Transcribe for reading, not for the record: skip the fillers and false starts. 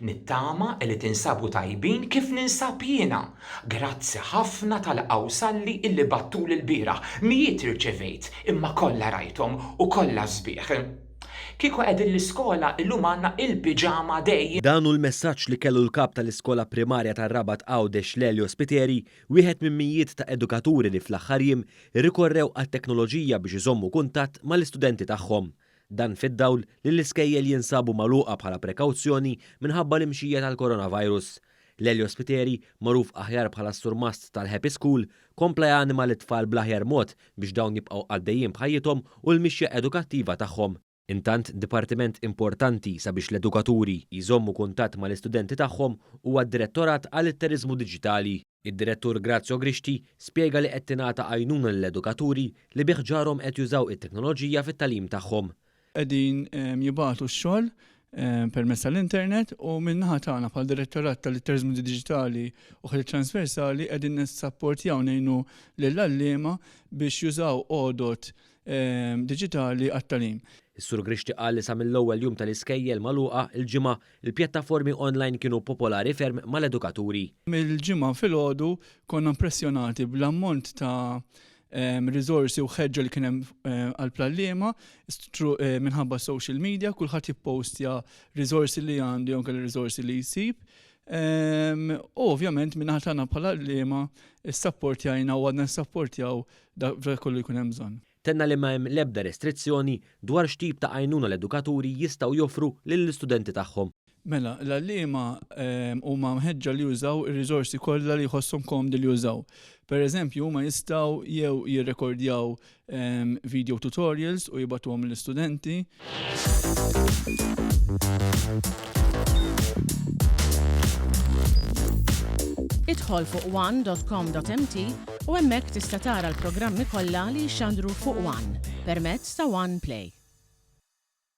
Nittama li tinsabu tajbin kif ninsab jiena. Grazzi ħafna tal-qawsalli illi bgħattuli lbieraħ. Mijiet irċevejt, imma kollha rajthom u kollha sbieħ. Kieku qegħdin l-iskola illum għandna il-piġama day. Dan hu l-messaġġ li kellu l-Kap tal-Iskola Primarja tar-Rabat Għawdex Lelio Spiteri, wieħed minn mijiet ta' edukaturi li fl-aħħar jiem irrikorrew għat-teknoloġija biex iżommu kuntatt mal-istudenti tagħhom. Dan fid-dawl li l-iskejjel jinsabu magħluqa bħala prekawzjoni minħabba l-imxija tal-coronavirus. Lelio Spiteri, magħruf aħjar bħala s-surmast tal-Happy School, kompla janima lit-tfal bl-aħjar mod biex dawn jibqgħu għaddejjin b'ħajjithom u l-mixja edukattiva tagħhom. Intant, dipartiment importanti sabiex l-edukaturi jżommu kuntatt mal-istudenti tagħhom huwa d-Direttorat għal-Litteriżmu Diġitali. Id-Direttur Grazio Grixti spjega li qed tingħata għajnuna lill-edukaturi li bi ħġarhom qed jużaw it-teknoloġija fit-tagħlim tagħhom. Qegħdin jibagħtu x-xogħol permezz tal-internet u min-naħa tagħna bħala Direttorat tal-Litteriżmu Diġitali u Ħiliet Transversali qegħdin nissapportjaw ngħinu lill-għalliema biex jużaw għodod diġitali għat-tagħlim. Is-Sur Grixti qal li sa mill-ewwel jum tal-iskejjel magħluqa l-Ġimgħa, il-pjattaformi online kienu popolari ferm mal-edukaturi. Mill-Ġimgħa filgħodu konna impressjonati bl-ammont ta' riżorsi u ħeġġa li kien hemm qalb l-għalliema minħabba s-social media, kulħadd jippostja riżorsi li għandu jew inkella riżorsi li jsib. U ovvjament min-naħa tagħna bħala għalliema ssapportjajna u għadna nissapportjaw dak kollu li jkun hemm bżonn. Tenna li ma hemm l-ebda restrizzjoni dwar x'tip ta' għajnuna l-edukaturi jistgħu joffru lill-istudenti tagħhom. Mela, l-għalliema huma mħeġġa li jużaw ir-riżorsi kollha li jħosshom komdi li jużaw. Per eżempju, huma jistgħu jew jirrekordjaw video tutorials u jibgħatuhom lill-istudenti. Idħol fuq one.com.mt u hemmhekk tista' tara l-programmi kollha li jixxandru fuq One permezz ta' One Play.